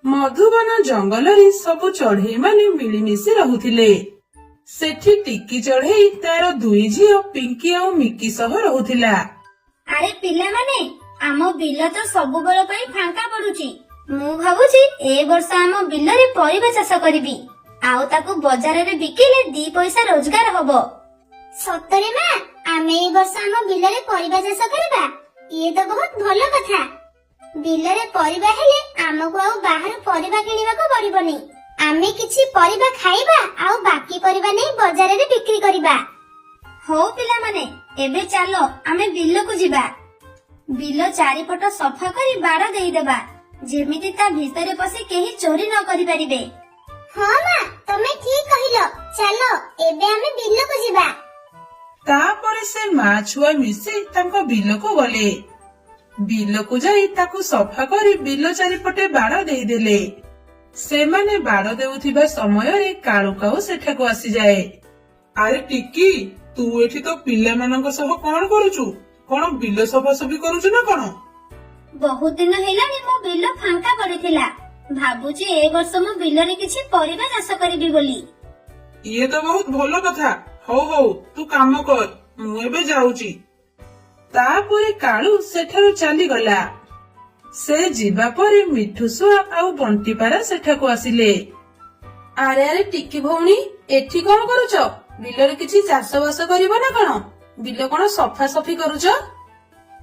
ମଧୁବନ ଜଙ୍ଗଲରେ ସବୁ ଚଢେଇମାନେ ମିଳିମିଶି ରହୁଥିଲେ। ସେଠି ଟିକି ଚଢେଇ ତାର ଦୁଇ ଝିଅ ପିଙ୍କି ଆଉ ମିକି ସହ ରହୁଥିଲା। ଆରେ ପିଲାମାନେ, ଆମ ବିଲ ତ ସବୁବେଳ ପାଇଁ ଫାଙ୍କା ପଡୁଛି। ମୁଁ ଭାବୁଛି ଏ ବର୍ଷ ଆମ ବିଲରେ ପରିବା ଚାଷ କରିବି ଆଉ ତାକୁ ବଜାରରେ ବିକିଲେ ଦି ପଇସା ରୋଜଗାର ହବ। ସତରେ ମା, ଆମେ ଏଇ ବର୍ଷ ଆମ ବିଲରେ ପରିବା ଚାଷ କରିବା? ଇଏ ତ ବହୁତ ଭଲ କଥା। ବିଲରେ ପରିବା ହେଲେ ଆମକୁ ଆଉ ବାହାରୁ ପରିବା କିଣିବାକୁ ପଡିବନି। ଆମେ କିଛି ପରିବା ଖାଇବା ଆଉ ବାକି ପରିବା ନେଇ ବଜାରରେ ବିକ୍ରି କରିବା। ହଉ ପିଲାମାନେ, ଏବେ ଚାଲ ଆମେ ବିଲକୁ ଯିବା। ବିଲ ଚାରିପଟ ସଫା କରି ବାଡ ଦେଇଦେବା, ଯେମିତି ତା ଭିତରେ ପଶି କେହି ଚୋରି ନ କରିପାରିବେ। ହଁ ମା, ତମେ ଠିକ କହିଲ। ଚାଲ, ଏବେ ଆମେ ବିଲକୁ ଯିବା। ତାପରେ ସେ ମା ଛୁଆ ମିଶି ତାଙ୍କ ବିଲକୁ ଗଲେ। ବିଲକୁ ଯାଇ ତାକୁ ସଫା କରି ବିଲ ଚାରିପଟେ ବାଡ ଦେଇଦେଲେ। ସେମାନେ ବାଡ ଦେଉଥିବା ସମୟରେ କାଳୁ କାଉ ସେଠାକୁ ଆସିଯାଏ। ଆରେ ଟିକି, ତୁ ଏଠି ତୋ ପିଲାମାନଙ୍କ ସହ କଣ କରୁଛୁ? କଣ ବିଲ ସଫାସଫି କରୁଛୁ ନା କଣ? ବହୁତ ଦିନ ହେଲାଣି ମୋ ବିଲ ଫାଙ୍କା ପଡିଥିଲା। ଭାବୁଛି ଏ ବର୍ଷ ମୁଁ ବିଲରେ କିଛି ପରିବା ଚାଷ କରିବି ବୋଲି। ଇଏ ତ ବହୁତ ଭଲ କଥା। ହଉ ହଉ, ତୁ କାମ କର, ମୁଁ ଏବେ ଯାଉଛି। ତାପରେ କାଳୁ ସେଠାରୁ ଚାଲିଗଲା। ସେ ଯିବା ପରେ ମିଠୁ ଶୁଆ ଆଉ ବଣ୍ଟି ପାରା ସେଠାକୁ ଆସିଲେ। ଆରେ ଆରେ ଟିକି ଭଉଣୀ, ଏଠି କଣ କରୁଛ? ବିଲରେ କିଛି ଚାଷ ବାସ କରିବ ନା କଣ? ବିଲ କଣ ସଫାସଫି କରୁଛ?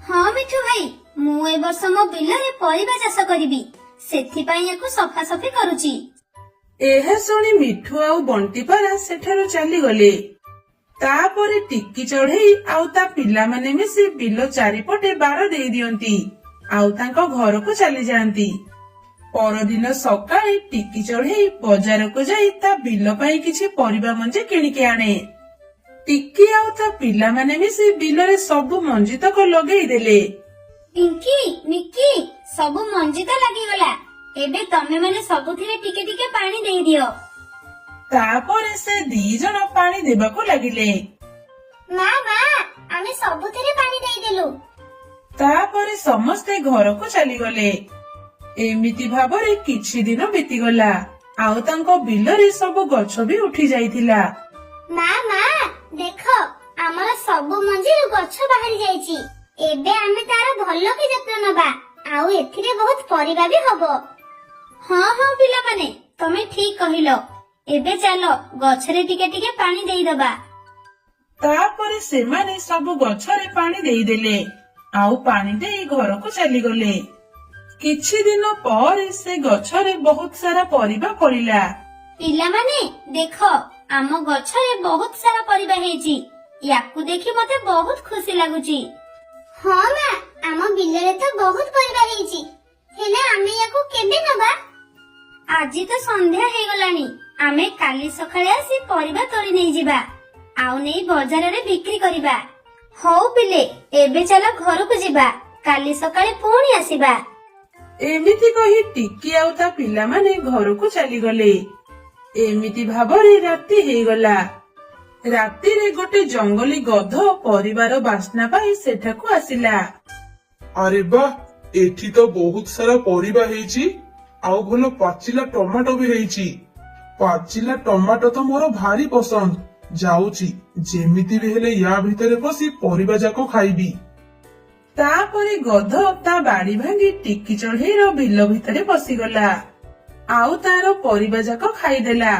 ହଁ ମିଠୁ ଭାଇ, ମୁଁ ଏ ବର୍ଷ ମୋ ବିଲରେ ପରିବା ଚାଷ କରିବି, ସେଥିପାଇଁ ୟାକୁ ସଫାସଫି କରୁଛି। ଏହା ଶୁଣି ମିଠୁ ଆଉ ବଣ୍ଟି ପାରା ସେଠାରୁ ଚାଲିଗଲେ। ତାପରେ ଟିକି ଚଢେଇ ଆଉ ତା ପିଲାମାନେ ମିଶି ବିଲ ଚାରିପଟେ ବାଡ଼ ଦେଇ ଦିଅନ୍ତି ଆଉ ତାଙ୍କ ଘରକୁ ଚାଲିଯାଆନ୍ତି। ପରଦିନ ସକାଳେ ଟିକି ଚଢେଇ ବଜାରକୁ ଯାଇ ତା ବିଲ ପାଇଁ କିଛି ପରିବା ମଞ୍ଜି କିଣିକି ଆଣେ। ଟିକି ଆଉ ତା ପିଲାମାନେ ମିଶି ବିଲରେ ସବୁ ମଞ୍ଜି ତକ ଲଗେଇ ଦେଲେ। ପିଙ୍କି, ମିକି, ସବୁ ମଞ୍ଜି ତ ଲାଗିଗଲା। ଏବେ ତମେ ମାନେ ସବୁଥିରେ ଟିକେ ଟିକେ ପାଣି ଦେଇଦିଅ। ତାପରେ ସେ ଦି ଜଣ ପାଣି ଦେବାକୁ ଲାଗିଲେ। ମା ମା, ଆମେ ସବୁଥିରେ ପାଣି ଦେଇଦେଲୁ। ତାପରେ ସମସ୍ତେ ଘରକୁ ଚାଲିଗଲେ। ଏମିତି ଭାବରେ କିଛି ଦିନ ବିତିଗଲା ଆଉ ତାଙ୍କ ବିଲରେ ସବୁ ଗଛ ବି ଉଠି ଯାଇଥିଲା। ମା ମା, ଦେଖ, ଆମର ସବୁ ମଞ୍ଜିରୁ ଗଛ ବାହାରି ଯାଇଛି। ଏବେ ଆମେ ତାର ଭଲ କି ଯତ୍ନ ନବା ଆଉ ଏଥିରେ ବହୁତ ପରିବା ବି ହବ। ହଁ ହଁ ପିଲାମାନେ, ତମେ ଠିକ କହିଲ। ଏବେ ଚାଲ ଗଛରେ ଟିକେ ଟିକେ ପାଣି ଦେଇଦବା। ତାପରେ ସେମାନେ ସବୁ ଗଛରେ ପାଣି ଦେଇଦେଲେ ଆଉ ପାଣି ଦେଇ ଘରକୁ ଚାଲିଗଲେ। କିଛି ଦିନ ପରେ ସେ ଗଛରେ ବହୁତ ସାରା ପରିବା ଫଳିଲା। ପିଲାମାନେ, ଦେଖ, ଆମ ଗଛରେ ବହୁତ ସାରା ପରିବା ହେଇଛି। ୟାକୁ ଦେଖି ମତେ ବହୁତ ଖୁସି ଲାଗୁଛି। ହଁ ମା, ଆମ ବିଲରେ ତ ବହୁତ ପରିବା ହେଇଛି। ହେଲେ ଆମେ ୟାକୁ କେବେ ନବା? ଆଜି ତ ସନ୍ଧ୍ୟା ହେଇଗଲାଣି। ଆମେ କାଲି ସକାଳେ ଆସି ପରିବା ତୋଳି ନେଇଯିବା ଆଉ ନେଇ ବଜାରରେ ବିକ୍ରି କରିବା। ହଉ ପିଲେ, ଏବେ ଚାଲ ଘରକୁ ଯିବା। କାଲି ସକାଳେ ପୁଣି ଆସିବା। ଏମିତି କହି ଟିକି ଆଉ ତା ପିଲାମାନେ ଘରକୁ ଚାଲିଗଲେ। ଏମିତି ଭାବରେ ରାତି ହେଇଗଲା। ରାତିରେ ଗୋଟେ ଜଙ୍ଗଲୀ ଗଧ ପରିବାର ବାସ୍ନା ପାଇ ସେଠାକୁ ଆସିଲା। ଆରେ ବାଃ, ଏଠି ତ ବହୁତ ସାରା ପରିବା ହେଇଛି ଆଉ ଭଲ ପାଚିଲା ଟମାଟୋ ବି ହେଇଛି। ପାଚିଲା ଟମାଟୋ ତ ମୋର ଭାରି ପସନ୍ଦ। ଯାଉଛି, ଯେମିତି ବି ହେଲେ ୟା ଭିତରେ ପଶି ପରିବା ଯାକ ଖାଇବି। ତାପରେ ଗଧ ତା ବାଡି ଭାଙ୍ଗି ଟିକି ଚଢେଇର ବିଲ ଭିତରେ ପଶିଗଲା ଆଉ ତାର ପରିବା ଯାକ ଖାଇଦେଲା।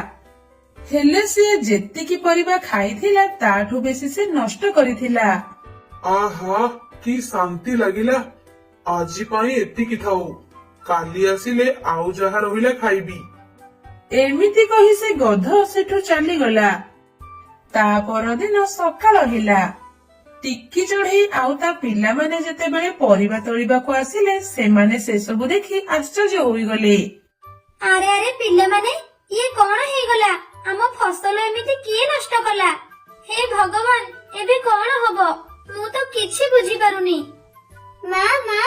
ହେଲେ ସିଏ ଯେତିକି ପରିବା ଖାଇଥିଲା, ତାଠୁ ବେଶୀ ସେ ନଷ୍ଟ କରିଥିଲା। ଆହା, କି ଶାନ୍ତି ଲାଗିଲା! ଆଜି ପାଇଁ ଏତିକି ଥାଉ, କାଲି ଆସିଲେ ଆଉ ଯାହା ରହିଲା ଖାଇବି। ଏମିତି କହି ସେ ଗଧ ସେଠୁ ଚାଲିଗଲା। ତା ପରଦିନ ସକାଳ ହେଲା। ଟିକି ଚଢେଇ ଆଉ ତା ପିଲାମାନେ ଯେତେବେଳେ ପରିବା ତୋଳିବାକୁ ଆସିଲେ, ସେମାନେ ସେସବୁ ଦେଖି ଆଶ୍ଚର୍ଯ୍ୟ ହୋଇଗଲେ। ଆରେ ଆରେ ପିଲାମାନେ, ଇଏ କଣ ହେଇଗଲା? ଆମ ଫସଲ ଏମିତି କିଏ ନଷ୍ଟ କଲା? ହେ ଭଗବାନ, ଏବେ କଣ ହବ? ମୁଁ ତ କିଛି ବୁଝିପାରୁନି। ମା ମା,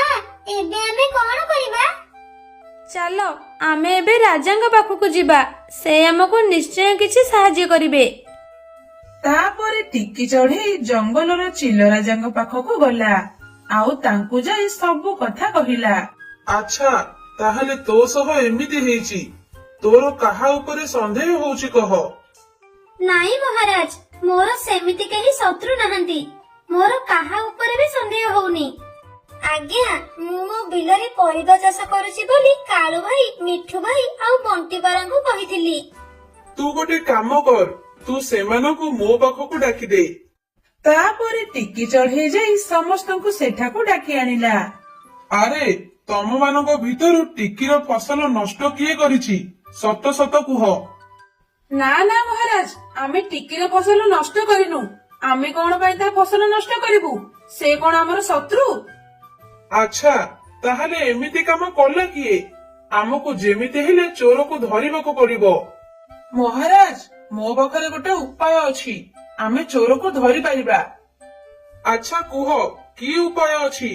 ଏବେ ଆମେ କଣ କରିବା? ଚାଲ, ଆମେ ଏବେ ରାଜାଙ୍କ ପାଖକୁ ଯିବା। ସେ ଆମକୁ ନିଶ୍ଚୟ କିଛି ସାହାଯ୍ୟ କରିବେ। ତାପରେ ଟିକି ଚଢେଇ ଜଙ୍ଗଲର ଚିଲ ରାଜାଙ୍କ ପାଖକୁ ଗଲା ଆଉ ତାଙ୍କୁ ଯାଇ ସବୁ କଥା କହିଲା। ଆଚ୍ଛା, ତାହେଲେ ତୋ ସହ ଏମିତି ହେଇଛି। ତୋର କାହା ଉପରେ ସନ୍ଦେହ ହଉଛି କହ। ନାଇଁ ମହାରାଜ, ମୋର ସେମିତି କେହି ଶତ୍ରୁ ନାହାନ୍ତି। ମୋର କାହା ଉପରେ ବି ସନ୍ଦେହ ହଉନି ଆଜ୍ଞା। ମୁଁ ମୋ ବିଲରେ ପରିବା ଚାଷ କରୁଛି ବୋଲି କାଳୁ ଭାଇ, ମିଠୁ ଭାଇ ଆଉ ବଣ୍ଟି ପାରାଙ୍କୁ କହିଥିଲି। ତୁ ଗୋଟେ କାମ କର, ତୁ ସେମାନଙ୍କୁ ମୋ ପାଖକୁ ଡାକିଦେ। ତାପରେ ଟିକି ଚଢେଇ ଯାଇ ସମସ୍ତଙ୍କୁ ସେଠାକୁ ଡାକି ଆଣିଲା। ଆରେ, ତମ ମାନଙ୍କ ଭିତରୁ ଟିକିର ଫସଲ ନଷ୍ଟ କିଏ କରିଛି, ସତ ସତ କୁହ। ନା ନା ମହାରାଜ, ଆମେ ଟିକିର ଫସଲ ନଷ୍ଟ କରିନୁ। ଆମେ କଣ ପାଇଁ ତା ଫସଲ ନଷ୍ଟ କରିବୁ? ସେ କଣ ଆମର ଶତ୍ରୁ? ଆଚ୍ଛା, ତାହେଲେ ଏମିତି କାମ କଲା କିଏ? ଆମକୁ ଯେମିତି ହେଲେ ଚୋରକୁ ଧରିବାକୁ ପଡିବ। ମହାରାଜ, ମୋ ପାଖରେ ଗୋଟେ ଉପାୟ ଅଛି, ଆମେ ଚୋରକୁ ଧରି ପାରିବା। ଆଚ୍ଛା କୁହ, କି ଉପାୟ ଅଛି?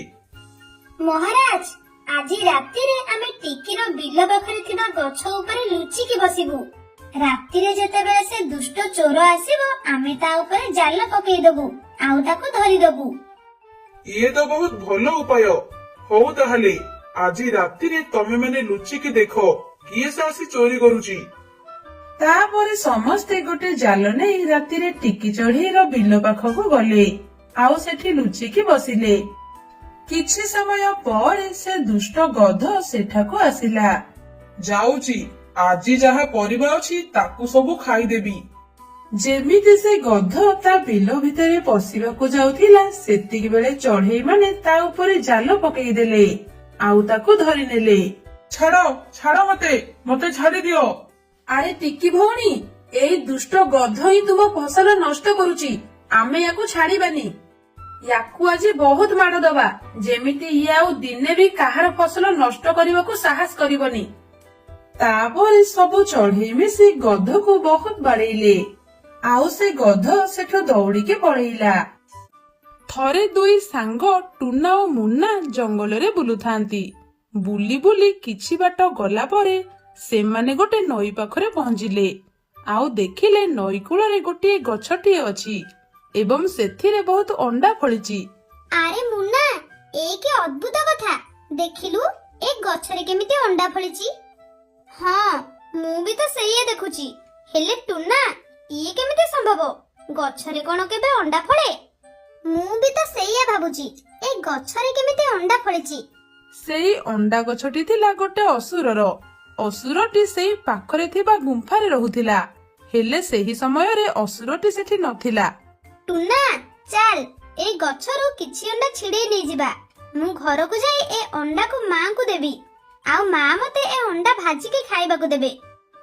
ମହାରାଜ, ଆଜି ରାତିରେ ଆମେ ଟିକିର ବିଲ ପାଖରେ ଥିବା ଗଛ ଉପରେ ଲୁଚିକି ବସିବୁ। ରାତିରେ ଯେତେବେଳେ ସେ ଦୁଷ୍ଟ ଚୋର ଆସିବ, ଆମେ ତା ଉପରେ ଜାଲ ପକେଇଦବୁ ଆଉ ତାକୁ ଧରିଦବୁ। ଇଏ ତ ବହୁତ ଭଲ ଉପାୟ। ହଉ ତାହେଲେ, ଆଜି ରାତିରେ ତମେ ମାନେ ଲୁଚିକି ଦେଖ କିଏ ସେ ଆସି ଚୋରି କରୁଛି। ତାପରେ ସମସ୍ତେ ଗୋଟେ ଜାଲ ନେଇ ରାତିରେ ଟିକି ଚଢେଇର ବିଲ ପାଖକୁ ଗଲେ ଆଉ ସେଠି ଲୁଚିକି ବସିଲେ। କିଛି ସମୟ ପରେ ସେ ଦୁଷ୍ଟ ଗଧ ସେଠାକୁ ଆସିଲା। ଯାଉଛି, ଆଜି ଯାହା ପରିବା ଅଛି ତାକୁ ସବୁ ଖାଇଦେବି। ଯେମିତି ସେ ଗଧ ତା ବିଲ ଭିତରେ ପଶିବାକୁ ଯାଉଥିଲା, ସେତିକି ବେଳେ ଚଢେଇ ମାନେ ତା ଉପରେ ଜାଲ ପକେଇଦେଲେ ଆଉ ତାକୁ ଧରିନେଲେ। ଛାଡ, ଛାଡ ମତେ, ମତେ ଛାଡି ଦିଅ। ଆରେ ଟିକି ଭଉଣୀ, ଏଇ ଦୁଷ୍ଟ ଗଧ ହିଁ ତୁମ ଫସଲ ନଷ୍ଟ କରୁଛି। ଆମେ ୟାକୁ ଛାଡିବାନି। ୟାକୁ ଆଜି ବହୁତ ମାଡ ଦବା, ଯେମିତି ଇଏ ଆଉ ଦିନେ ବି କାହାର ଫସଲ ନଷ୍ଟ କରିବାକୁ ସାହସ କରିବନି। ତାପରେ ସବୁ ଚଢେଇ ମିଶି ଗଧକୁ ବହୁତ ବାଡେଇଲେ ଆଉ ସେ ଗଧ ସେଠୁ ଦୌଡିକି ପଳେଇଲା। ଥରେ ଦୁଇ ସାଙ୍ଗ ଟୁନା ଓ ମୁନ୍ନା ଜଙ୍ଗଲରେ ବୁଲୁଥାନ୍ତି। ବୁଲି ବୁଲି କିଛି ବାଟ ଗଲା ପରେ ସେମାନେ ଗୋଟେ ନଈ ପାଖରେ ପହଞ୍ଚିଲେ ଆଉ ଦେଖିଲେ ନଈ କୂଳରେ ଗୋଟିଏ ଗଛଟିଏ ଅଛି ଏବଂ ସେଥିରେ ବହୁତ ଅଣ୍ଡା ଫଳିଛି। ଆରେ ମୁନା, ଏ କି ଅଦ୍ଭୁତ କଥା! ଦେଖିଲୁ, ଏ ଗଛରେ କେମିତି ଅଣ୍ଡା ଫଳିଛି। ହଁ, ମୁଁ ବି ତ ସେଇଆ ଦେଖୁଛି। ହେଲେ ଟୁନା, ଇଏ କେମିତି ସମ୍ଭବ? ଗଛରେ କଣ କେବେ ଅଣ୍ଡା ଫଳେ? ମୁଁ ବି ତ ସେଇଆ ଭାବୁଛି, ଏ ଗଛରେ କେମିତି ଅଣ୍ଡା ଫଳିଛି। ସେଇ ଅଣ୍ଡା ଗଛଟି ଥିଲା ଗୋଟେ ଅସୁରର। ଅସୁରଟି ସେଇ ପାଖରେ ଥିବା ଗୁମ୍ଫାରେ ରହୁଥିଲା। ହେଲେ ସେହି ସମୟରେ ଅସୁରଟି ସେଠି ନଥିଲା। ଟୁନା, ଚାଲ ଏଇ ଗଛରୁ କିଛି ଅଣ୍ଡା ଛିଡେଇ ନେଇଯିବା। ମୁଁ ଘରକୁ ଯାଇ ଏ ଅଣ୍ଡାକୁ ମାଙ୍କୁ ଦେବି ଆଉ ମା ମତେ ଏ ଅଣ୍ଡା ଭାଜିକି ଖାଇବାକୁ ଦେବେ।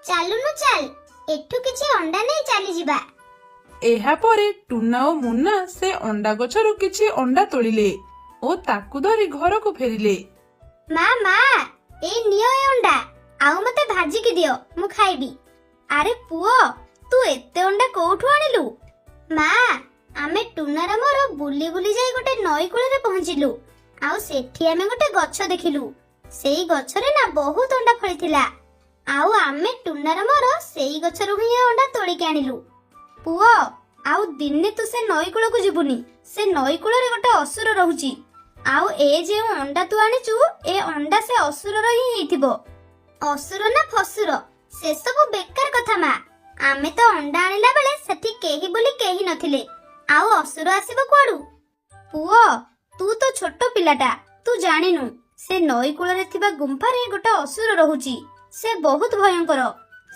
ଚାଲୁନୁ ଚାଲ, ଏଠୁ କିଛି ଅଣ୍ଡା ନେଇ ଚାଲିଯିବା। ଏହାପରେ ଟୁନା ଓ ମୁନ୍ନା ସେ ଅଣ୍ଡା ଗଛରୁ କିଛି ଅଣ୍ଡା ତୋଳିଲେ ଓ ତାକୁ ଧରି ଘରକୁ ଫେରିଲେ। ମା, ମା, ଏଇ ନିଅ ଏ ଅଣ୍ଡା ଆଉ ମତେ ଭାଜିକି ଦିଅ, ମୁଁ ଖାଇବି। ଆରେ ପୁଅ, ତୁ ଏତେ ଅଣ୍ଡା କୋଉଠୁ ଆଣିଲୁ? ମା, ଆମେ ଟୁନାର ମୋର ବୁଲି ବୁଲି ଯାଇ ଗୋଟେ ନଈ କୂଳରେ ପହଞ୍ଚିଲୁ ଆଉ ସେଠି ଆମେ ଗୋଟେ ଗଛ ଦେଖିଲୁ। ସେଇ ଗଛରେ ନା ବହୁତ ଅଣ୍ଡା ଫଳିଥିଲା ଆଉ ଆମେ ଟୁନାର ମୋର ସେଇ ଗଛରୁ ହିଁ ଏ ଅଣ୍ଡା ତୋଳିକି ଆଣିଲୁ। ପୁଅ, ଆଉ ଦିନେ ତୁ ସେ ନଈ କୂଳକୁ ଯିବୁନି। ସେ ନଈ କୂଳରେ ଗୋଟେ ଅସୁର ରହୁଛି ଆଉ ଏ ଯେଉଁ ଅଣ୍ଡା ତୁ ଆଣିଛୁ, ଏ ଅଣ୍ଡା ସେ ଅସୁରର ହିଁ ହେଇଥିବ। ଅସୁର ନା ଫସୁର, ସେସବୁ ବେକାର କଥା ମା। ଆମେ ତ ଅଣ୍ଡା ଆଣିଲା ବେଳେ ସେଠି କେହି ବୋଲି କେହି ନଥିଲେ, ଆଉ ଅସୁର ଆସିବ କୁଆଡୁ? ପୁଅ, ତୁ ତ ଛୋଟ ପିଲାଟା, ତୁ ଜାଣିନୁ। ସେ ନଈ କୂଳରେ ଥିବା ଗୁମ୍ଫାରେ ଗୋଟେ ଅସୁର ରହୁଛି। ସେ ବହୁତ ଭୟଙ୍କର।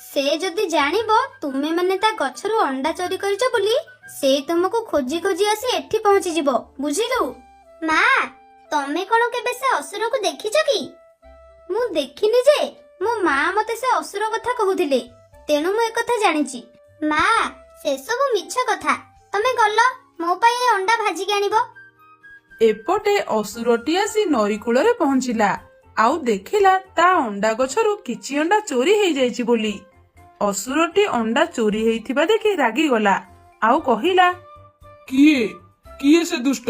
ସେ ଯଦି ଜାଣିବ ତୁମେ ମାନେ ତା ଗଛରୁ ଅଣ୍ଡା ଚୋରି କରିଛ ବୋଲି, ସେ ତୁମକୁ ଖୋଜି ଖୋଜି ଆସି ଏଠି ପହଞ୍ଚିଯିବ, ବୁଝିଲୁ? ମା, ତମେ କଣ କେବେ ସେ ଅସୁରକୁ ଦେଖିଛ କି? ମୁଁ ଦେଖିନି ଯେ, ମୋ ମା ମତେ ସେ ଅସୁର କଥା କହୁଥିଲେ, ତେଣୁ ମୁଁ ଏକଥା ଜାଣିଛି। ମା, ସେସବୁ ମିଛ କଥା। ତମେ ଗଲ, ମୋ ପାଇଁ ଏ ଅଣ୍ଡା ଭାଜିକି ଆଣିବ। ଏପଟେ ଅସୁରଟି ଆସି ନଈ କୂଳରେ ପହଞ୍ଚିଲା ଆଉ ଦେଖିଲା ତା ଅଣ୍ଡା ଗଛରୁ କିଛି ଅଣ୍ଡା ଚୋରି ହେଇଯାଇଛି ବୋଲି। ଅସୁରଟି ଅଣ୍ଡା ଚୋରି ହେଇଥିବା ଦେଖି ରାଗିଗଲା ଆଉ କହିଲା, କିଏ, କିଏ ସେ ଦୁଷ୍ଟ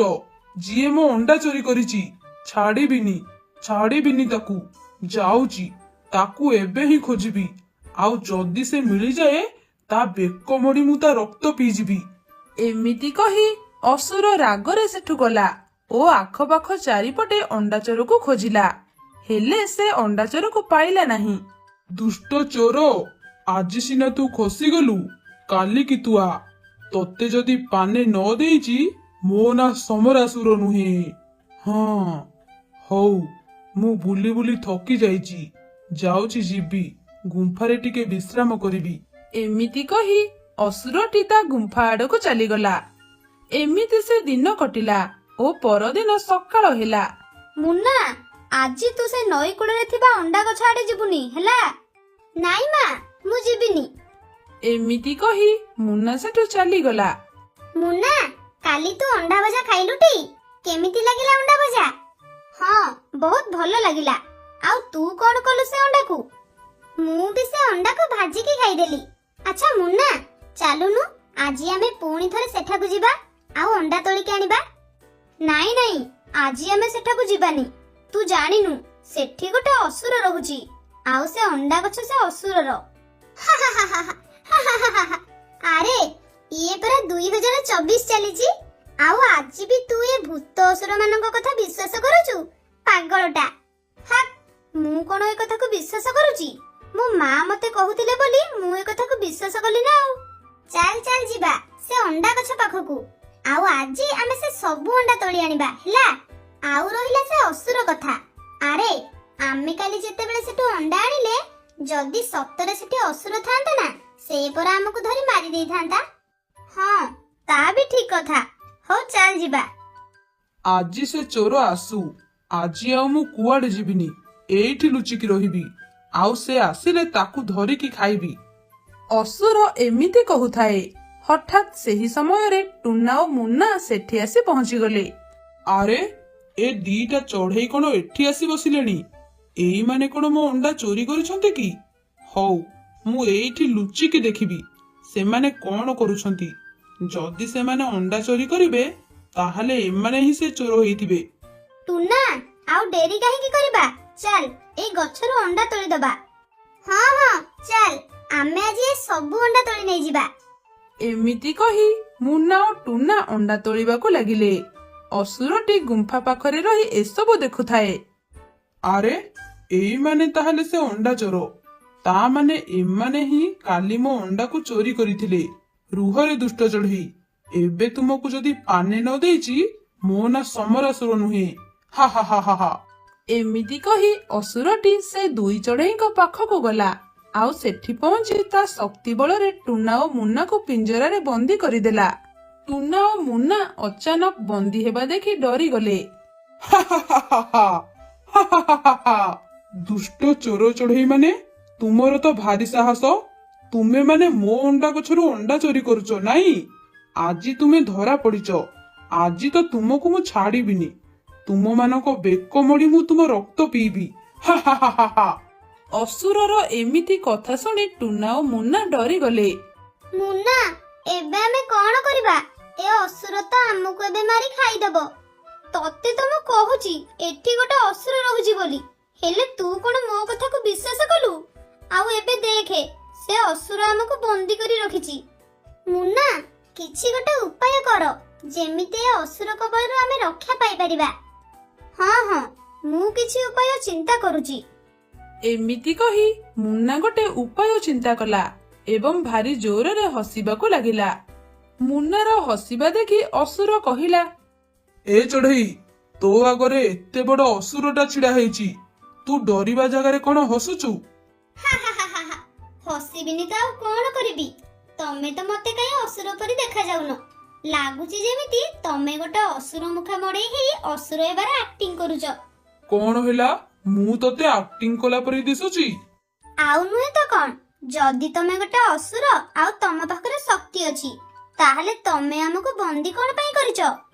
ଯିଏ ମୋ ଅଣ୍ଡା ଚୋରି କରିଛି? ଛାଡିବିନି, ଛାଡିବିନି ତାକୁ। ଯାଉଛି, ତାକୁ ଏବେ ହିଁ ଖୋଜିବି ଆଉ ଯଦି ସେ ମିଳିଯାଏ, ତା ବେକ ମୋଡି ମୁଁ ତା ରକ୍ତ ପିଇଯିବି। ଏମିତି କହି ଅସୁର ରାଗରେ ସେଠୁ ଗଲା ଓ ଆଖପାଖ ଚାରିପଟେ ଅଣ୍ଡା ଚୋରକୁ ଖୋଜିଲା। ହେଲେ ସେ ଅଣ୍ଡା ଚୋରକୁ ପାଇଲା ନାହିଁ। ଦୁଷ୍ଟ ଚୋର, ଆଜି ସିନା ତୁ ଖସିଗଲୁ, କାଲିକି ତୁ ଆ। ତତେ ଯଦି ପାନେ ନ ଦେଇଛି, ମୋ ନା ସମରାସୁର ନୁହେଁ। ହଁ, ହଉ, ମୁଁ ବୁଲି ବୁଲି ଥକି ଯାଇଛି, ଯାଉଛି ଯିବି ଗୁମ୍ଫାରେ ଟିକେ ବିଶ୍ରାମ କରିବି। ଏମିତି କହି ଅସୁରଟି ତା ଗୁମ୍ଫା ଆଡକୁ ଚାଲିଗଲା। ଏମିତି ସେ ଦିନ କଟିଲା ଓ ପରଦିନ ସକାଳ ହେଲା। ମୁନା, ଆଜି ତୁ ସେ ନଈ କୂଳରେ ଥିବା ଅଣ୍ଡା ଗଛ ଆଡେ ଯିବୁନି, ହେଲା? ନାଇଁ ମା, ମୁଁ ଯିବିନି। ଏମିତି କହି ମୁନା ସେଠୁ ଚାଲିଗଲା। ମୁନା, କାଲି ତୁ ଅଣ୍ଡା ଭଜା ଖାଇଲୁଟି? କେମିତି ଲାଗିଲା ଅଣ୍ଡା ଭଜା? ହଁ, ବହୁତ ଭଲ ଲାଗିଲା। ଆଉ ତୁ କଣ କଲୁ ସେ ଅଣ୍ଡାକୁ? ମୁଁ ବି ସେ ଅଣ୍ଡାକୁ ଭାଜିକି ଖାଇଦେଲି। ଆଚ୍ଛା ମୁନା, ଚାଲୁନୁ ଆଜି ଆମେ ପୁଣି ଥରେ ସେଠାକୁ ଯିବା ଆଉ ଅଣ୍ଡା ତୋଳିକି ଆଣିବା। ନାଇଁ ନାଇଁ, ଆଜି ଆମେ ସେଠାକୁ ଯିବାନି। ତୁ ଜାଣିନୁ, ସେଠି ଗୋଟେ ଅସୁର ରହୁଛି ଆଉ ସେ ଅଣ୍ଡା ଗଛ ସେ ଅସୁରର। ଆରେ, ଇଏ ପରା 2024 ଚାଲିଛି, ଆଉ ଆଜି ବି ତୁ ଏ ଭୂତ ଅସୁର ମାନଙ୍କ କଥା ବିଶ୍ୱାସ କରୁଛୁ? ପାଗଳଟା। ହାକ୍, ମୁଁ କଣ ଏ କଥାକୁ ବିଶ୍ୱାସ କରୁଛି? ମୋ ମା ମତେ କହୁଥିଲେ ବୋଲି ମୁଁ ଏ କଥାକୁ ବିଶ୍ୱାସ କଲି ନା ଆଉ। ଚାଲ ଚାଲ, ଯିବା ସେ ଅଣ୍ଡା ଗଛ ପାଖକୁ ଆଉ ଆଜି ଆମେ ସେ ସବୁ ଅଣ୍ଡା ତୋଳି ଆଣିବା, ହେଲା? ଆଉ ରହିଲା ସେ ଅସୁର କଥା, ଆରେ ଆମେ କାଲି ଯେତେବେଳେ ସେଠୁ ଅଣ୍ଡା ଆଣିଲେ, ଯଦି ସତରେ ସେଠି ଅସୁର ଥାନ୍ତା ନା, ସେ ପରା ଆମକୁ ଧରି ମାରି ଦେଇଥାନ୍ତା। ହଁ, ତା ବି ଠିକ କଥା। ହଉ, ଚାଲ ଯିବା। ଆଜି ସେ ଚୋର ଆସୁ, ଆଜି ଆଉ ମୁଁ କୁଆଡେ ଯିବିନି, ଏଇଠି ଲୁଚିକି ରହିବି ଆଉ ସେ ଆସିଲେ ତାକୁ ଧରିକି ଖାଇବି। ଅସୁର ଏମିତି କହୁଥାଏ, ହଠାତ୍ ସେହି ସମୟରେ ଟୁନା ଓ ମୁନା ସେଠି ଆସି ପହଞ୍ଚିଗଲେ। ଆରେ, ଏ ଦିଟା ଚଢେଇ କଣ ଏଠି ଆସି ବସିଲେଣି? ଏଇମାନେ କଣ ମୋ ଅଣ୍ଡା ଚୋରି କରିଛନ୍ତି କି? ହଉ, ମୁଁ ଏଇଠି ଲୁଚିକି ଦେଖିବି ସେମାନେ କଣ କରୁଛନ୍ତି। ଯଦି ସେମାନେ ଅଣ୍ଡା ଚୋରି କରିବେ, ତାହେଲେ ଏମାନେ ହିଁ ସେ ଚୋର ହେଇଥିବେ। ଟୁନା, ଆଉ ଡେରି କାହିଁକି କରିବା? ଚାଲ, ଏଇ ଗଛରୁ ଅଣ୍ଡା ତୋଳିଦବା। ହଁ ହଁ, ଚାଲ, ଆମେ ଆଜି ଏ ସବୁ ଅଣ୍ଡା ତୋଳି ନେଇଯିବା। ଏମିତି କହି ମୁନା ଓ ଟୁନା ଅଣ୍ଡା ତୋଳିବାକୁ ଲାଗିଲେ। ଅସୁରଟି ଗୁମ୍ଫା ପାଖରେ ରହି ଏସବୁ ଦେଖୁଥାଏ। ଆରେ, ଏଇମାନେ ତାହେଲେ ସେ ଅଣ୍ଡା ଚୋର। ତା ମାନେ ଏମାନେ ହିଁ କାଲି ମୋ ଅଣ୍ଡାକୁ ଚୋରି କରିଥିଲେ। ରୁହରେ ଦୁଷ୍ଟ ଚଢେଇ, ଏବେ ତୁମକୁ ଯଦି ପାନେ ନ ଦେଇଛି, ମୋ ନା ସମରାସୁର ନୁହେଁ। ହା ହା ହା ହା ହା। ଏମିତି କହି ଅସୁରଟି ସେ ଦୁଇ ଚଢେଇଙ୍କ ପାଖକୁ ଗଲା ଆଉ ସେଠି ପହଞ୍ଚି ତା ଶକ୍ତି ବଳରେ ଟୁନା ଓ ମୁନାକୁ ପିଞ୍ଜରାରେ ବନ୍ଦୀ କରିଦେଲା। ଟୁନା ଓ ମୁନା ଅଚାନକ ବନ୍ଦୀ ହେବା ଦେଖି ଡରିଗଲେ। ହା ହା ହା ହା ହା। ହା ହା ହା ହା ହା। ଦୁଷ୍ଟ ଚୋର ଚଢେଇ ମାନେ, ତୁମର ତ ଭାରି ସାହସ। ତୁମେ ମାନେ ମୋ ଅଣ୍ଡା ଗଛରୁ ଅଣ୍ଡା ଚୋରି କରୁଛ, ନାଇଁ? ଆଜି ତୁମେ ଧରା ପଡିଛ। ଆଜି ତ ତୁମକୁ ମୁଁ ଛାଡିବିନି। ତୁମମାନଙ୍କ ବେକ ମୋଡି ମୁଁ ତୁମ ରକ୍ତ ପିଇବି। ହା ହା ହା ହା ହା। ଅସୁରର ଏମିତି କଥା ଶୁଣି ଟୁନା ଓ ମୁନା ଡରିଗଲେ। ମୁନା, ଏବେ ଆମେ କଣ କରିବା? ଏ ଅସୁର ତ ଆମକୁ ଏବେ ମାରି ଖାଇଦବ। ତତେ ତ ମୁଁ କହୁଛି ଏଠି ଗୋଟେ ଅସୁର ରହୁଛି ବୋଲି, ହେଲେ ତୁ କଣ ମୋ କଥାକୁ ବିଶ୍ୱାସ କଲୁ? ଆଉ ଏବେ ଦେଖେ, ସେ ଅସୁର ଆମକୁ ବନ୍ଦୀ କରି ରଖିଛି। ମୁନା, କିଛି ଗୋଟେ ଉପାୟ କର, ଯେମିତି ଏ ଅସୁର କବଳରୁ ଆମେ ରକ୍ଷା ପାଇପାରିବା। ହଁ ହଁ, ମୁଁ କିଛି ଉପାୟ ଚିନ୍ତା କରୁଛି। ଏମିତି କହି ମୁନା ଗୋଟେ ଉପାୟ ଚିନ୍ତା କଲା ଏବଂ ଭାରି ଜୋରରେ ହସିବାକୁ ଲାଗିଲା। ମୁନାର ହସିବା ଦେଖି ଅସୁର କହିଲା, ଏ ଚଢେଇ, ତୋ ଆଗରେ ଏତେ ବଡ ଅସୁରଟା ଛିଡା ହେଇଛି, ତୁ ଡରିବା ଜାଗାରେ କଣ ହସୁଛୁ? ହସିବିନି ତ ଆଉ କଣ କରିବି? ତମେ ତ ମତେ କାହିଁ ଅସୁର ପରି ଦେଖାଯାଉନ। ଲାଗୁଛି ଯେମିତି ତମେ ଗୋଟେ ଅସୁର ମୁଖା ମଡେଇ ହେଇ ଅସୁର ହେବାର ଆକ୍ଟିଂ କରୁଛ। କଣ ହେଲା, ମୁଁ ତତେ ଆକ୍ଟିଂ କଲା ପରି ଦିଶୁଛି? ଆଉ ନୁହେଁ ତ କଣ? ଯଦି ତମେ ଗୋଟେ ଅସୁର ଆଉ ତମ ପାଖରେ ଶକ୍ତି ଅଛି, ତାହେଲେ ତମେ ଆମକୁ ବନ୍ଦୀ କଣ ପାଇଁ କରିଛ?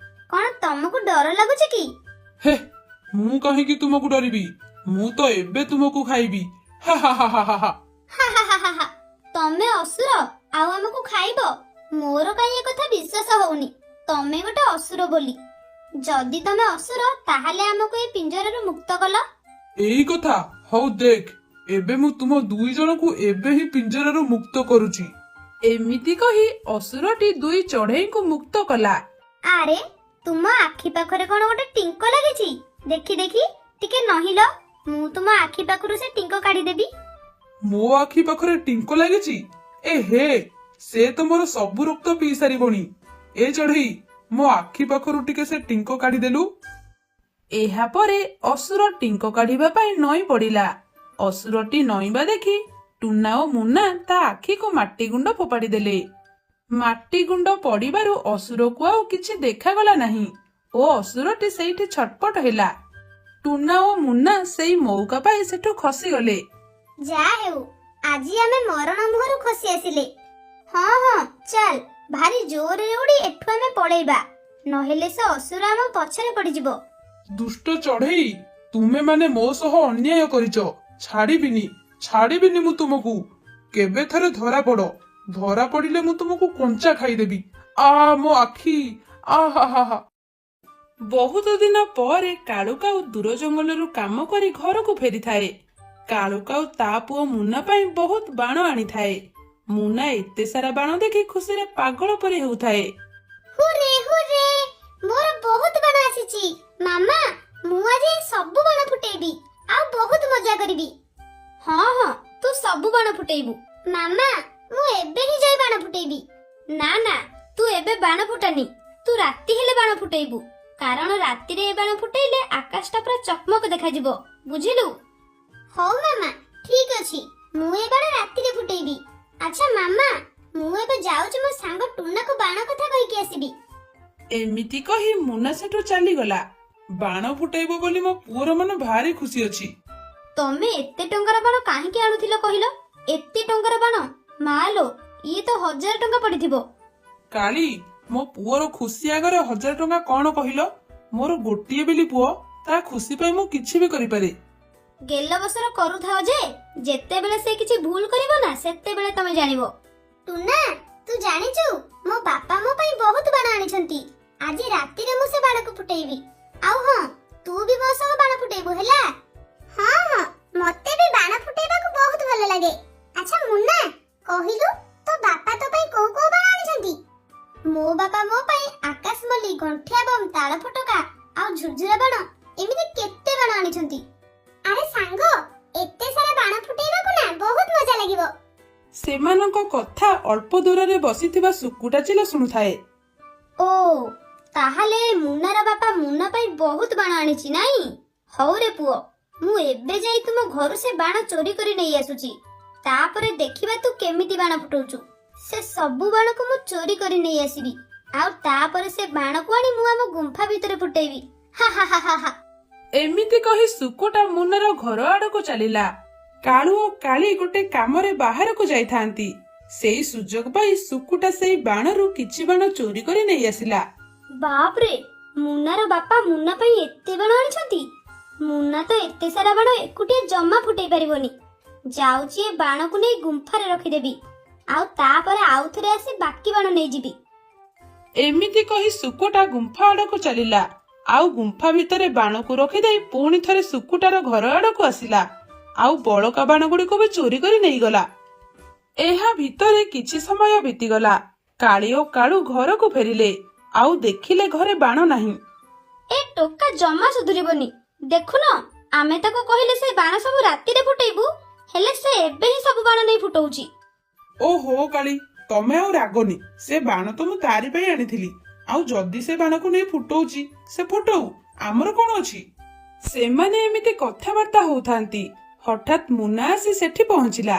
କଣ ତମକୁ ଡର ଲାଗୁଛି କି? ହେ, ମୁଁ କାହିଁକି ତୁମକୁ ଡରିବି? ମୁଁ ତ ଏବେ ତୁମକୁ ଖାଇବି। ହା ହା ହା ହା ହା ହା। ହା ହା ହା ହା ହା। ତମେ ଅସୁର ଆଉ ଆମକୁ ଖାଇବ? ମୋର କାହିଁ ଏ କଥା ବିଶ୍ୱାସ ହଉନି ତମେ ଗୋଟେ ଅସୁର ବୋଲି। ଯଦି ତମେ ଅସୁର, ତାହେଲେ ଆମକୁ ଏ ପିଞ୍ଜରାରୁ ମୁକ୍ତ କଲ। ଏଇ କଥା? ହଉ ଦେଖ, ଏବେ ମୁଁ ତୁମ ଦୁଇ ଜଣଙ୍କୁ ଏବେ ହିଁ ପିଞ୍ଜରାରୁ ମୁକ୍ତ କରୁଛି। ଏମିତି କହି ଅସୁରଟି ଦୁଇ ଚଢେଇଙ୍କୁ ମୁକ୍ତ କଲା। ଆରେ, ତୁମ ଆଖି ପାଖରେ କଣ ଗୋଟେ ଟିଙ୍କ ଲାଗିଛି? ଦେଖି ଦେଖି, ଟିକେ ନହିଲ। ମୁଁ ତୁମ ଆଖି ପାଖରୁ ସେ ଟିଙ୍କ କାଢିଦେବି। ମୋ ଆଖି ପାଖରେ ଟିଙ୍କ ଲାଗିଛି? ଏ ହେ, ସେ ତ ମୋର ସବୁ ରକ୍ତ ପିଇ ସାରିବଣି। ଏ ଚଢେଇ, ମୋ ଆଖି ପାଖରୁ ଟିକେ ସେ ଟିଙ୍କ କାଢିଦେଲୁ। ଏହାପରେ ଅସୁର ଟିଙ୍କ କାଢିବା ପାଇଁ ନଇଁ ପଡିଲା। ଅସୁରଟି ନଇଁବା ଦେଖି ଟୁନା ଓ ମୁନା ତା ଆଖିକୁ ମାଟି ଗୁଣ୍ଡ ଫୋପାଡ଼ି ଦେଲେ। ମାଟି ଗୁଣ୍ଡ ପଡିବାରୁ ଅସୁରକୁ ଆଉ କିଛି ଦେଖାଗଲା ନାହିଁ ଓ ଅସୁରଟି ସେଇଠି ଛଟପଟ ହେଲା। ଟୁନା ଓ ମୁନା ସେଇ ମଉକା ପାଇ ସେଠୁ ଖସିଗଲେ। ଯା ହେଉ, ଆଜି ଆମେ ମରଣ ମୁହଁରୁ ଖସି ଆସିଲେ। ହଁ ହଁ, ଚାଲ, ଭାରି ଜୋରରେ ଉଡି ଏଠୁ ଆମେ ପଳେଇବା, ନହେଲେ ସେ ଅସୁର ଆମ ପଛରେ ପଡିଯିବ। ଦୁଷ୍ଟ ଚଢେଇ, ତୁମେ ମାନେ ମୋ ସହ ଅନ୍ୟାୟ କରିଛ। ଛାଡିବିନି, ଛାଡିବିନି ମୁଁ ତୁମକୁ। କେବେ ଥରେ ଧରା ପଡ, ଧରା ପଡିଲେ ମୁଁ ତୁମକୁ କଞ୍ଚା ଖାଇଦେବି। ଆ, ମୋ ଆଖି, ଆ ହା ହା ହା। ବହୁତ ଦିନ ପରେ କାଳୁ କାଉ ଦୂର ଜଙ୍ଗଲରୁ କାମ କରି ଘରକୁ ଫେରିଥାଏ। କାଳୁ କାଉ ତା ପୁଅ ମୁନା ପାଇଁ ବହୁତ ବାଣ ଆଣିଥାଏ। ମୁନା ଏତେ ସାରା ବାଣ ଦେଖି ଖୁସିରେ ପାଗଳ ପରି ହେଉଥାଏ। ହୁରେ ହୁରେ, ମୋର ବହୁତ ବାଣ ଆସିଛି। ମାମା, ମୁଁ ଆଜି ସବୁ ବାଣ ଫୁଟେଇବି ଆଉ ବହୁତ ମଜା କରିବି। ହଁ ହଁ, ତୁ ସବୁ ବାଣ ଫୁଟେଇବୁ। ମାମା, ମୁଁ ଏବେ ହିଁ ଯାଇ ବାଣ ଫୁଟେଇବି। ନା ନା, ତୁ ଏବେ ବାଣ ଫୁଟାନି, ତୁ ରାତି ହେଲେ ବାଣ ଫୁଟେଇବୁ, କାରଣ ରାତିରେ ଏ ବାଣ ଫୁଟେଇଲେ ଆକାଶଟା ପୁରା ଚକମକ ଦେଖାଯିବ, ବୁଝିଲୁ? ହଉ ମାମା, ଠିକ ଅଛି, ମୁଁ ଏ ବାଣ ରାତିରେ ଫୁଟେଇବି। ଆଚ୍ଛା ମାମା, ମୁଁ ଏବେ ଯାଉଛି ମୋ ସାଙ୍ଗ ଟୁନାକୁ ବାଣ କଥା କହିକି ଆସିବି। ଏମିତି କହି ମୁନା ସେଠୁ ଚାଲିଗଲା। ବାଣ ଫୁଟେଇବ ବୋଲି ମୋ ପୁଅର ମନ ଭାରି ଖୁସି ଅଛି। ତମେ ଏତେ ଟଙ୍କାର ବାଣ କାହିଁକି ଆଣୁଥିଲ କହିଲ? ଏତେ ଟଙ୍କାର ବାଣ, ମାଲୋ, ଇଏ ତ 1000 ଟଙ୍କା ପଡିଥିବ। କାଳି, ମୋ ପୁଅର ଖୁସି ଆଗରେ 1000 ଟଙ୍କା କଣ କହିଲ? ମୋର ଗୋଟିଏ ବୋଲି ପୁଅ, ତା ଖୁସି ପାଇଁ ମୁଁ କିଛି ବି କରିପାରେ। ଗେଲ ବସର କରୁଥାଅ ଯେ, ଯେତେବେଳେ ସେ କିଛି ଭୁଲ କରିବ ନା, ସେତେବେଳେ ତମେ ଜାଣିବ। ଟୁନା, ତୁ ଜାଣିଛୁ, ମୋ ବାପା ମୋ ପାଇଁ ବହୁତ ବାଣ ଆଣିଛନ୍ତି। ଆଜି ରାତିରେ ମୁଁ ସେ ବାଣକୁ ଫୁଟେଇବି। ଆଉ ହଁ, ତୁ ବି ମୋ ସହ ବାଣ ଫୁଟେଇବୁ, ହେଲା? ହଁ ହଁ, ମତେ ବି ବାଣ ଫୁଟେଇବାକୁ ବହୁତ ଭଲ ଲାଗେ। ଆଚ୍ଛା ମୁନା, କହିଲୁ ତୋ ବାପା ତୋ ପାଇଁ କୋଉ କୋଉ ବାଣ ଆଣିଛନ୍ତି? ମୋ ବାପା ମୋ ପାଇଁ ଆକାଶମଲ୍ଲି, ଗଣ୍ଠିଆ ବମ୍, ତାଳ ଫୋଟକା ଆଉ ଝୁରଝୁରା ବାଣ, ଏମିତି କେତେ ବାଣ ଆଣିଛନ୍ତି। ଆରେ ସାଙ୍ଗ, ଏତେ ସାରା ବାଣ ଫୁଟେଇବାକୁ ନା ବହୁତ ମଜା ଲାଗିବ। ସେମାନଙ୍କ କଥା ଅଳ୍ପ ଦୂରରେ ବସିଥିବା ଶୁକୁଟା ଚିଲ ଶୁଣୁଥାଏ। ଓ, ତାହେଲେ ମୁନାର ବାପା ମୁନା ପାଇଁ ବହୁତ ବାଣ ଆଣିଛି ନାଇଁ? ହଉ ରେ ପୁଅ, ମୁଁ ଏବେ ଯାଇ ତୁମ ଘରୁ ସେ ବାଣ ଚୋରି କରି ନେଇ ଆସୁଛି। ତାପରେ ଦେଖିବା ତୁ କେମିତି ବାଣ ଫୁଟଉଛୁ। ସେ ସବୁ ବାଣକୁ ମୁଁ ଚୋରି କରି ନେଇ ଆସିବି ଆଉ ତାପରେ ସେ ବାଣକୁ ଆଣି ମୁଁ ଆମ ଗୁମ୍ଫା ଭିତରେ ଫୁଟେଇବି। ହା ହା ହା ହା ହା। ଏମିତି କହି ଶୁକୁଟା ମୁନାର ଘର ଆଡକୁ ଚାଲିଲା। କାଳୁ ଓ କାଳି ଗୋଟେ କାମରେ ବାହାରକୁ ଯାଇଥାନ୍ତି। ସେଇ ସୁଯୋଗ ପାଇ ଶୁକୁଟା ସେଇ ବାଣରୁ କିଛି ବାଣ ଚୋରି କରି ନେଇ ଆସିଲା। ବାପରେ, ମୁନାର ବାପା ମୁନା ପାଇଁ ଏତେ ବାଣ ଆଣିଛନ୍ତି! ମୁନା ତ ଏତେ ସାରା ବାଣ ଏକୁଟିଆ ଜମା ଫୁଟେଇ ପାରିବନି। ଯାଉଛି ଏ ବାଣକୁ ନେଇ ଗୁମ୍ଫାରେ ରଖିଦେବି ଆଉ ତାପରେ ଆଉଥରେ ଆସି ବାକି ବାଣ ନେଇଯିବି। ଏମିତି କହି ଶୁକୁଟା ଗୁମ୍ଫା ଆଡକୁ ଚାଲିଲା ଆଉ ଗୁମ୍ଫା ଭିତରେ ବାଣକୁ ରଖିଦେଇ ପୁଣି ଥରେ ଶୁକୁଟାର ଘର ଆଡକୁ ଆସିଲା ଆଉ ବଳକା ବାଣ ଗୁଡିକୁ ବି ଚୋରି କରି ନେଇଗଲା। ଏହା ଭିତରେ କିଛି ସମୟ ବିତିଗଲା। କାଳି ଓ କାଳୁ ଘରକୁ ଫେରିଲେ ଆଉ ଦେଖିଲେ ଘରେ ବାଣ ନାହିଁ। ଏ ଟୋକା ଜମା ସୁଧୁରିବନି। ଦେଖୁନ, ଆମେ ତାକୁ କହିଲେ ସେ ବାଣ ସବୁ ରାତିରେ ଫୁଟେଇବୁ, ହେଲେ ସେ ଏବେ ହିଁ ସବୁ ବାଣ ନେଇ ଫୁଟଉଛି। ଓହୋ କାଳି, ତମେ ଆଉ ରାଗନି। ସେ ବାଣ ତ ମୁଁ ତାରି ପାଇଁ ଆଣିଥିଲି। ଆଉ ଯଦି ସେ ବାଣକୁ ନେଇ ଫୁଟଉଛି, ସେ ଫୁଟଉ, ଆମର କଣ ଅଛି? ସେମାନେ ଏମିତି କଥାବାର୍ତ୍ତା ହଉଥାନ୍ତି, ହଠାତ୍ ମୁନା ଆସି ସେଠି ପହଞ୍ଚିଲା।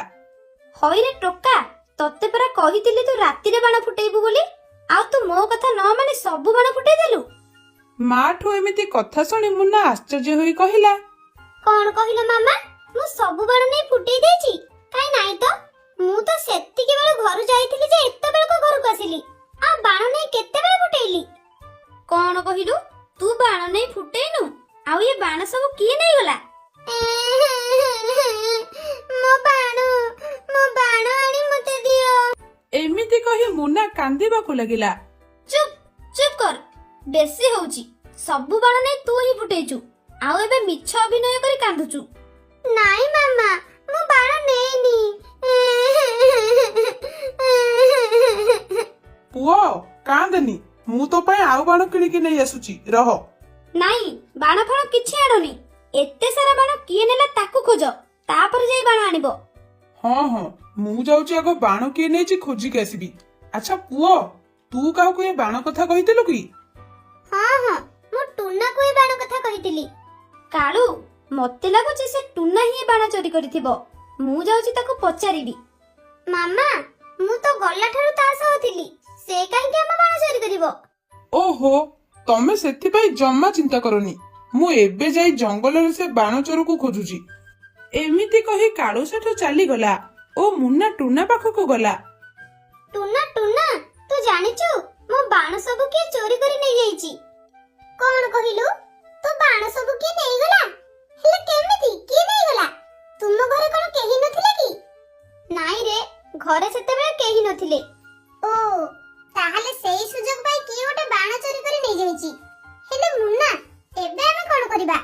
ହଇରେ ଟୋକା, ତତେ ପରା କହିଥିଲି ତୁ ରାତିରେ ବାଣ ଫୁଟେଇବୁ ବୋଲି, ଆଉ ତୁ ମୋ କଥା ନ ମାନି ସବୁ ବାଣ ଫୁଟେଇ ଦେଲୁ। ମାଠୁ ଏମିତି କଥା ଶୁଣି ମୁନା ଆଶ୍ଚର୍ଯ୍ୟ ହୋଇ କହିଲା, କଣ କହିଲ ମାମା? ମୁଁ ସବୁ ବାଣ ନେଇ ଫୁଟେଇ ଦେଇଛି? କାଇଁ ନାଇଁ ତ, ମୁଁ ତ ସେତିକି ବେଳୁ ଘରୁ ଯାଇଥିଲି ଯେ ଏତେବେଳକୁ ଘରକୁ ଆସିଲି। ଆଉ ବାଣ ନେଇ କେତେବେଳେ ଫୁଟେଇଲି? କଣ କହିଲୁ? ତୁ ବାଣ ନେଇ ଫୁଟେଇନୁ? ଆଉ ଏ ବାଣ ସବୁ କିଏ ନେଇଗଲା? ମୋ ବାଣ, ମୋ ବାଣ ଆଣି ମତେ ଦିଅ। ଏମିତି କହି ମୁନା କାନ୍ଦିବାକୁ ଲାଗିଲା। ଚୁପ୍ ଚୁପ୍ କର, ବେଶୀ ହଉଛି। ସବୁ ବାଣ ନେଇ ତୁ ହିଁ ଫୁଟେଇଛୁ ଆଉ ଏବେ ମିଛ ଅଭିନୟ କରି କାନ୍ଦୁଛୁ। ନାଇଁ ମାମା, ମୁଁ ବାଣ ନେଇନି। ପୁଅ, କାନ୍ଦେନି, ମୁଁ ତୋ ପାଇଁ ଆଉ ବାଣ କିଣିକି ନେଇ ଆସୁଛି, ରହ। ନାଇଁ, ବାଣ ଫାଣ କିଛି ଆଣନି। ଏତେ ସାରା ବାଣ କିଏ ନେଲା ତାକୁ ଖୋଜ, ତାପରେ ଯାଇ ବାଣ ଆଣିବ। ହଁ ହଁ, ମୁଁ ଯାଉଛି, ଆଗ ବାଣ କିଏ ନେଇଛି ଖୋଜିକି ଆସିବି। ଆଚ୍ଛା ପୁଅ, ତୁ କାହାକୁ ଏ ବାଣ କଥା କହିଥିଲୁ କି? ହଁ ହଁ, ମୁଁ ଟୁନାକୁ ଏ ବାଣ କଥା କହିଥିଲି। କାଳୁ, ମତେ ଲାଗୁଛି ସେ ଟୁନା ହିଁ ଏ ବାଣ ଚୋରି କରିଥିବ। ମୁଁ ଯାଉଛି ତାକୁ ପଚାରିବି। ମାମା, ମୁଁ ତ ଗଲା ଠାରୁ ତା ସହ ଥିଲି, ସେ କାହିଁକି ଆମ ବାଣ ଚୋରି କରିବ? ଓହୋ, ତମେ ସେଥିପାଇଁ ଜମା ଚିନ୍ତା କରନି। ମୁଁ ଏବେ ଯାଇ ଜଙ୍ଗଲରେ ସେ ବାଣ ଚୋରକୁ ଖୋଜୁଛି। ଏମିତି କହି କାଳୁ ସେଠୁ ଚାଲିଗଲା ଓ ମୁନ୍ନା ଟୁନା ପାଖକୁ ଗଲା। ଟୁନା, ଟୁନା, ତୁ ଜାଣିଛୁ ମୋ ବାଣ ସବୁ କିଏ ଚୋରି କରି ନେଇଯାଇଛି? କଣ କହିଲୁ? ତୋ ବାଣ ସବୁ କିଏ ନେଇଗଲା? ହେଲେ କେମିତି କିଏ ନେଇଗଲା? ତୁମ ଘରେ କଣ କେହି ନଥିଲେ କି? ନାଇଁ ରେ, ଘରେ ସେତେବେଳେ କେହି ନଥିଲେ। ଓ, ତାହେଲେ ସେଇ ସୁଯୋଗ ପାଇ କିଏ ଗୋଟେ ବାଣ ଚୋରି କରି ନେଇଯାଇଛି। ହେଲେ ମୁନ୍ନା, ଏବେ ଆମେ କଣ କରିବା?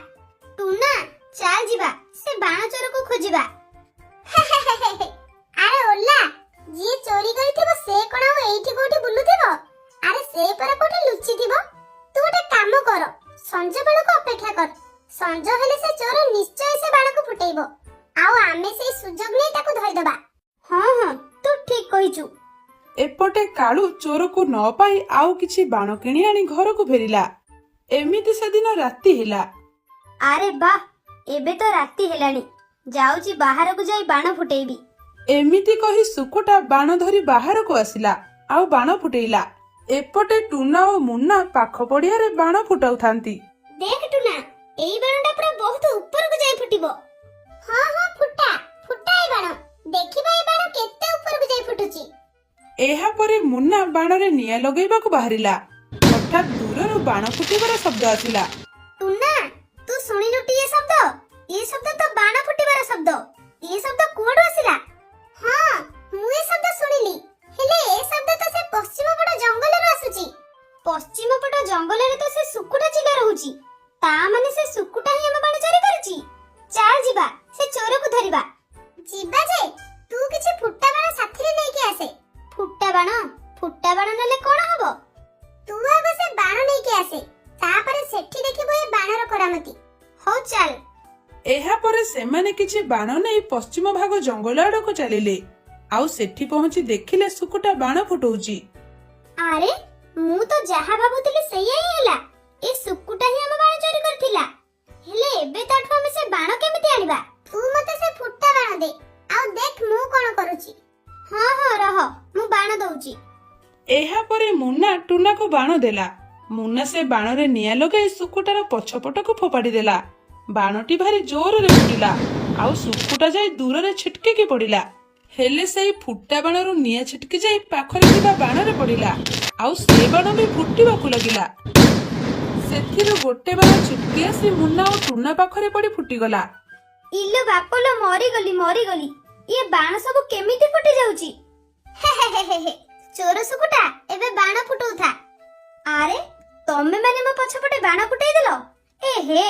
ଟୁନା, ଚାଲ ଯିବା ସେ ବାଣ ଚୋରକୁ ଖୋଜିବା। ଆରେ ଓଲା, ଯିଏ ଚୋରି କରିଥିବ ସେ କଣ ଆଉ ଏଇଠି କୋଉଠି ବୁଲୁଥିବ? ଆରେ ସେ ପରା କୋଉଠି ଲୁଚିଥିବ। ତୁ ଗୋଟେ କାମ କର, ସଞ୍ଜ ବେଳକୁ ଅପେକ୍ଷା କର। ସଞ୍ଜ ହେଲେ ସେ ଚୋର ନିଶ୍ଚୟ ସେ ବାଣକୁ ଫୁଟେଇବ, ଆଉ ଆମେ ସେଇ ସୁଯୋଗ ନେଇ ତାକୁ ଧରିଦବା। ହଁ ହଁ, ତୁ ଠିକ କହିଛୁ। ଏପଟେ କାଳୁ ଚୋରକୁ ନ ପାଇ ଆଉ କିଛି ବାଣ କିଣି ଆଣି ଘରକୁ ଫେରିଲା। ଏମିତି ସେଦିନ ରାତି ହେଲା। ଆରେ ବାଃ, ଏବେ ତ ରାତି ହେଲାଣି, ଯାଉଛି ବାହାରକୁ ଯାଇ ବାଣ ଫୁଟେଇବି। ଏମିତି କହି ଶୁକୁଟା ବାଣ ଧରି ବାହାରକୁ ଆସିଲା ଆଉ ବାଣ ଫୁଟେଇଲା। ଏପଟେ ଟୁନା ଓ ମୁନ୍ନା ପାଖ ପଡିଆରେ ବାଣ ଫୁଟାଉଥାନ୍ତି। ଦେଖ ଟୁନା, ଏଇ ବାଣଟା ପୁରା ବହୁତ ଉପରକୁ ଯାଇ ଫୁଟିବ। ହଁ ହଁ, ଫୁଟା ଫୁଟା ଏ ବାଣ, ଦେଖିବା ଏ ବାଣ କେତେ ଉପରକୁ ଯାଇ ଫୁଟୁଛି। ଏହାପରେ ମୁନ୍ନା ବାଣରେ ନିଆଁ ଲଗେଇବାକୁ ବାହାରିଲା। ହଠାତ୍ ଦୂରରୁ ବାଣ ଫୁଟିବାର ଶବ୍ଦ ଆସିଲା। ଟୁନା, ତୁ ଶୁଣିଲୁ ଟି ଏ ଶବ୍ଦ? ଏ ଶବ୍ଦ ତ ବାଣ ଫୁଟିବାର ଶବ୍ଦ। ଏ ଶବ୍ଦ କୁଆଡୁ ଆସିଲା? ହଁ, ମୁଁ ଏ ଶବ୍ଦ ଶୁଣିଲି, ହେଲେ ଏ ଶବ୍ଦ ତ ସେ ପଶ୍ଚିମ ପଟ ଜଙ୍ଗଲରୁ ଆସୁଛି। ପଶ୍ଚିମ ପଟ ଜଙ୍ଗଲରେ ତ ସେ ଶୁକୁଟା ଚିଲା ରହୁଛି। ତା ମାନେ ସେ ଶୁକୁଟା ହିଁ ଆମ ବାଣ ଚୋରି କରିଛି। ଚାଲ ଯିବା ସେ ଚୋରକୁ ଧରିବା। ଯିବା ଯେ, ତୁ କିଛି ଫୁଟା ବାଣ ସାଥିରେ ନେଇକି ଆସେ। ଫୁଟା ବାଣ? ଫୁଟା ବାଣ ନେଲେ କଣ ହବ? ତୁ ଆଗ ସେ ବାଣ ନେଇକି ଆସେ, ତାପରେ ସେଠି ଦେଖିବୁ ଏ ବାଣର କରାମତି। ହଉ ଚାଲ। ଏହାପରେ ସେମାନେ କିଛି ବାଣ ନେଇ ପଶ୍ଚିମ ଭାଗ ଜଙ୍ଗଲ ଆଡକୁ ଚାଲିଲେ, ଆଉ ସେଠି ପହଞ୍ଚି ଦେଖିଲେ ଶୁକୁଟା ବାଣ ଫୁଟଉଛି। ଆରେ, ମୁଁ ତ ଯାହା ଭାବୁଥିଲି ସେଇଆ ହିଁ ହେଲା। ଏ ଶୁକୁଟା ହିଁ ଆମ ବାଣ ଚୋରି କରିଥିଲା। ହେଲେ ଏବେ ତାଠୁ ଆମେ ସେ ବାଣ କେମିତି ଆଣିବା? ତୁ ମତେ ସେ ଫୁଟା ବାଣ ଦେ, ଆଉ ଦେଖ ମୁଁ କଣ କରୁଛି। ହଁ ହଁ, ରହ, ମୁଁ ବାଣ ଦଉଛି। ଏହାପରେ ମୁନ୍ନା ଟୁନାକୁ ବାଣ ଦେଲା। ମୁନ୍ନା ସେ ବାଣରେ ନିଆଁ ଲଗାଇ ଶୁକୁଟାର ପଛପଟକୁ ଫୋପାଡ଼ି ଦେଲା। ବାଣଟି ଭାରି ଜୋରରେ ଫୁଟିଲା, ଆଉ ଶୁକୁଟା ଯାଇ ଦୂରରେ ଛିଟକିକି ପଡିଲା। ହେଲେ ସେଇ ଫୁଟା ବାଣରୁ ନିଆଁ ଛିଟକି ଯାଇ ପାଖରେ ଥିବା ବାଣରେ ପଡିଲା, ଆଉ ସେ ବାଣ ବି ଫୁଟିବାକୁ ଲାଗିଲା। ସେଥିରୁ ଗୋଟେ ବାଣ ଛିଟକି ଆସି ମୁନ୍ନା ଓ ଟୁନା ପାଖରେ ପଡି ଫୁଟିଗଲା। ଇଲୋ ବାପଲୋ, ମରିଗଲି ମରିଗଲି! ଇଏ ବାଣ ସବୁ କେମିତି ଫୁଟି ଯାଉଛି? ଚୋର ଶୁକୁଟା, ଏବେ ବାଣ ଫୁଟଉଥା। ଆରେ, ତମେ ମାନେ ମୋ ପଛପଟେ ବାଣ ଫୁଟେଇ ଦେଲ! ଏ ହେ,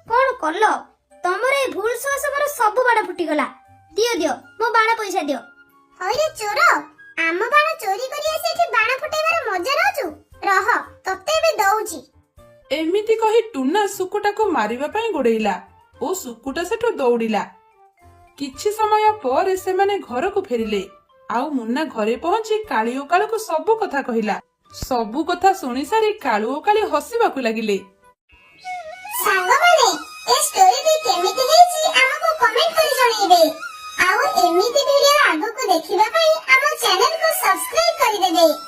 କଣ କଲ? ତମର ଏ ଭୁଲ ସହ ମୋର ସବୁ ବାଣ ଫୁଟିଗଲା। ଦିଅ ଦିଅ, ମୋ ବାଣ ପଇସା ଦିଅ। ହଇରେ ଚୋର, ଆମ ବାଣ ଚୋରି କରି ଆସି ଏଠି ବାଣ ଫୁଟେଇବାର ମଜା ନଉଛୁ? ରହ, ତତେ ଏବେ ଦଉଛି। ଏମିତି କହି ଟୁନା ଶୁକୁଟାକୁ ମାରିବା ପାଇଁ ଗୋଡେଇଲା ଓ ଶୁକୁଟା ସେଠୁ ଦୌଡ଼ିଲା। କିଛି ସମୟ ପରେ ସେମାନେ ଘରକୁ ଫେରିଲେ, ଆଉ ମୁନ୍ନା ଘରେ ପହଞ୍ଚି କାଳି ଓ କାଳୁକୁ ସବୁ କଥା କହିଲା। ସବୁ କଥା ଶୁଣି ସାରି କାଳୁ ଓ କାଳି ହସିବାକୁ ଲାଗିଲେ। ସାଙ୍ଗମାନେ, ଏ ଷ୍ଟୋରିଟି କେମିତି ହେଇଛି ଆମକୁ କମେଣ୍ଟ କରି ଜଣେଇବେ, ଆଉ ଏମିତି ଭିଡିଓ ଆଗକୁ ଦେଖିବା ପାଇଁ ଆମ ଚ୍ୟାନେଲକୁ ସବସ୍କ୍ରାଇବ କରିଦେବେ।